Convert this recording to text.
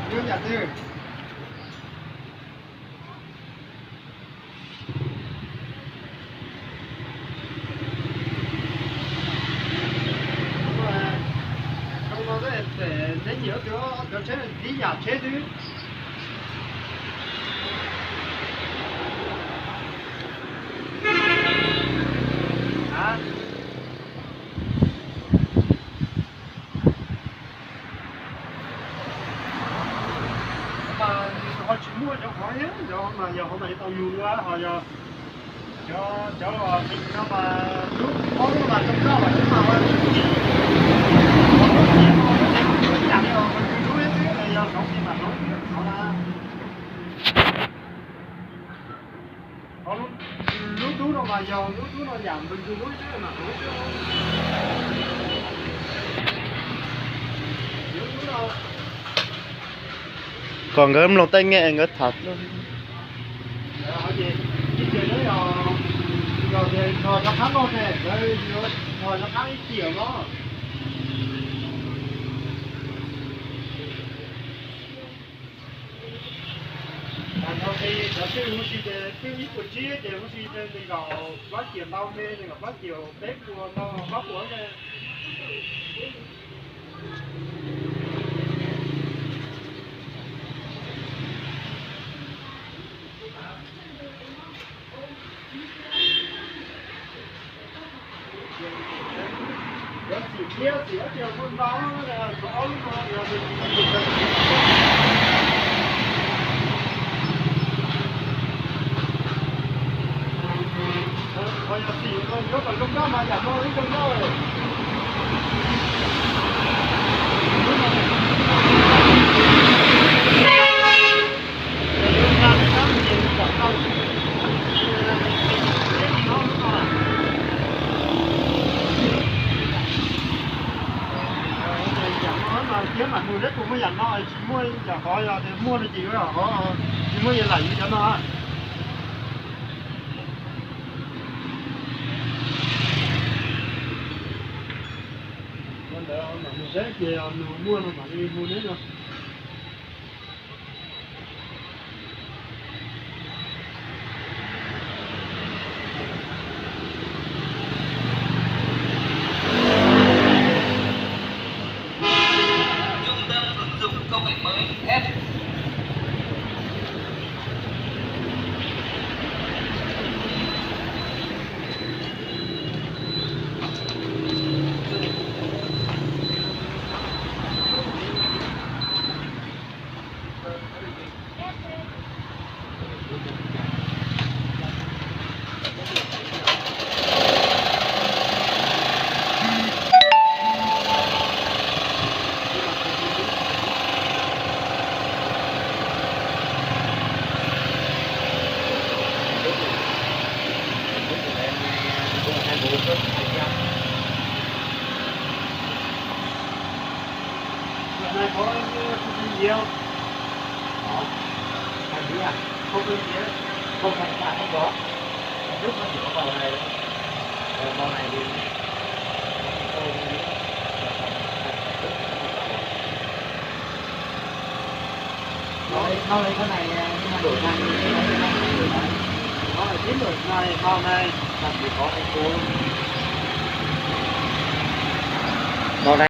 Yog yam twg? Zoo no, neb nyiam cov tsheb tib yam tsheb xwb. Mas ho tsis muaj cov qhov, cov mas yog qhov mas yuav tau yus dua ho yog cov, cov los no mas lub ob lub mas zoo nkauj mas cov mas ua yam li os, npawg Ntxwg Hlub xwb, yog hloov ces mam hloov, hloov na. Lub dub no mas yog lub dub no yam npawg Ntxwg Hlub xwb mas hloov xwb. Kom nkawd mloog tej nge nkawd tham. Ib tiam no yog, yog tias nrog rov qab noj ne, nkawd yuav nrog rov qab ib tiam no. Nrog nqi cov twj huv si ces twj ib puas tsib ces huv si nees nkaum plaub ciam ntau me, nees nkaum plaub ciam peb puas ntau plaub puas ne. Thiab mam mus, neb puas muaj yam no, tsis muaj yam qhov, yog tias muaj no ces yuav qhov, tsis muaj yam lam yus cov no. Ua ntawd mam mus saib ces nws muaj no mam li hu neb no.